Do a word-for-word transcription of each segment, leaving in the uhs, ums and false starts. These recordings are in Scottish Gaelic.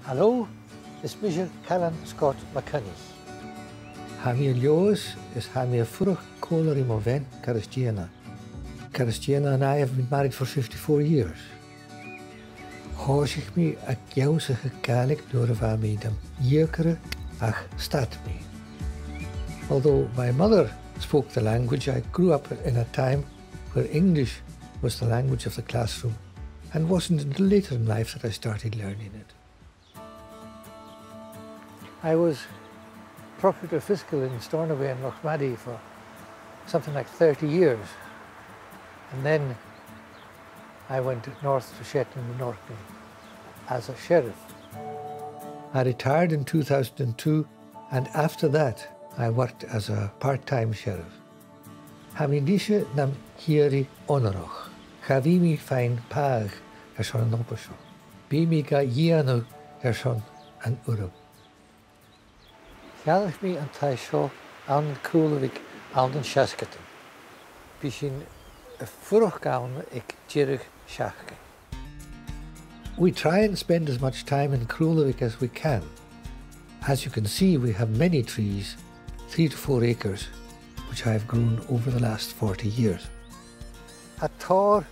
Hello, is mise Calum Scott MacCoinnich. Tha mi à Leòdhas is tha mi a' fuireach còmhla ri mo bhean, Cairistìona. Cairistìona and I have been married for fifty-four years. Thòisich mi ag ionnsachadh Gàidhlig nuair a bha mi nam dheugaire ach stad mi. Although my mother spoke the language, I grew up in a time where English was the language of the classroom and wasn't until later in life that I started learning it. I was Procurator Fiscal in Stornoway and Lochmaddy for something like thirty years, and then I went north to Shetland and Orkney as a sheriff. I retired in two thousand and two, and after that I worked as a part-time sheriff. Tha mi a-nise nam shìorraidh onarach. Cha bhi mi a' faighinn pàigheadh airson an obair seo. Bidh mi ga dhèanamh airson an uiread. Cheannaich mi an taigh seo ann an Craoladh Bhig ann an seasgadan. Bidh sinn a' fuireach ann aig deireadh seachdain. We try and spend as much time in Craoladh Bhig as we can. As you can see, we have many trees, three to four acres, which I have grown over the last forty years. Tha tòrr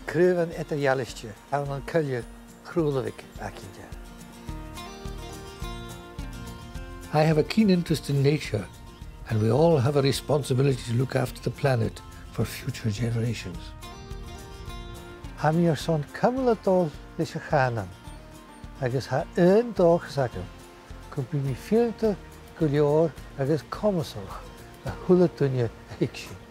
craobhan eadar-dhealaichte ann an coille Chraoladh Bhig againn. I have a keen interest in nature, and we all have a responsibility to look after the planet for future generations. Tha mi airson cumail a' dol leis a' chànan, agus tha aon dòchas agam gum bi mi fileanta gu leòr agus comasach a h-uile duine a thuigsinn.